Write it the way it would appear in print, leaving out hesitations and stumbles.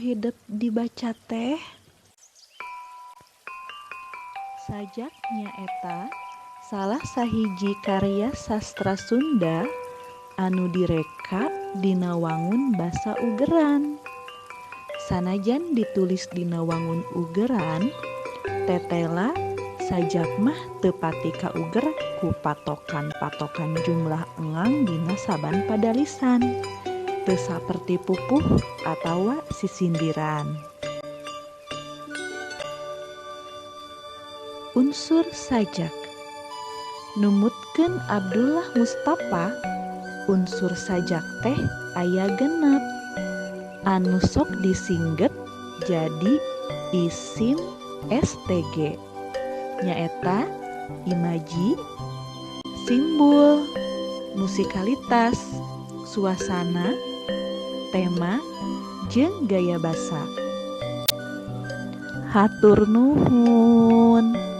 hidep dibaca teh? Sajak nyaeta salah sahiji karya sastra Sunda anu direka dina wangun basa ugeran. Sanajan ditulis dina wangun ugeran, tetela sajak mah teu pati kauger ku patokan-patokan jumlah engang dina saban padalisan, teu saperti pupuh atawa sisindiran. Unsur sajak. Numutkeun Abdullah Mustapa, unsur sajak teh aya 6 anu sok disingget jadi isim STG, nyaeta imaji, simbul, musikalitas, suasana, tema, jeung gaya basa. Hatur nuhun.